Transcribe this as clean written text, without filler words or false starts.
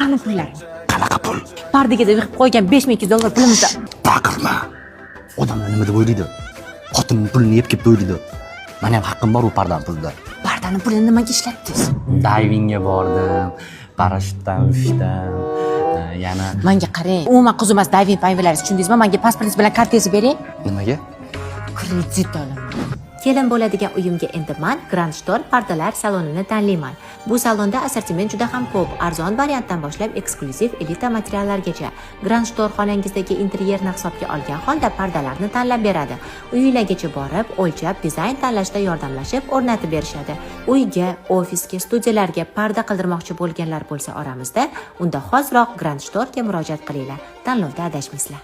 Qani pullar? Qanaqa pul? Pardaga deb yig'ib qo'ygan 5200 dollar pulimizni. Baqirma. Odamlar nima deb o'ylaydi? Xotinning pulini yeb ketdi o'ylaydi. Mani ham haqqim bor u pardani pulida. Pardani pulini nimaga ishlatdingiz? Dayvingga bordim, parashyutdan uchdim, yana Manga qarang, umuman qiziq emas dayving payvlaringiz, tushundingizmi? Manga pasportingiz bilan kartangizni bering. Nimaga? Kredit olaman. Kelin bo'ladigan uyimga endi man Grand Store pardalar salonini tanlayman. Bu salonda assortiment juda ham ko'p, arzon variantdan boshlab eksklyuziv elita materiallargacha. Grand Store xonangizdagi interyerni hisobga olgan holda pardalarni tanlab beradi. Uylargacha borib, o'lchab, dizayn tanlashda yordamlashib, o'rnatib berishadi. Uyga, ofisga, studiyalarga parda qildirmoqchi bo'lganlar bo'lsa oramizda, unda hoziroq Grand Store'ga murojaat qilinglar. Tanlovda adashmaysizlar.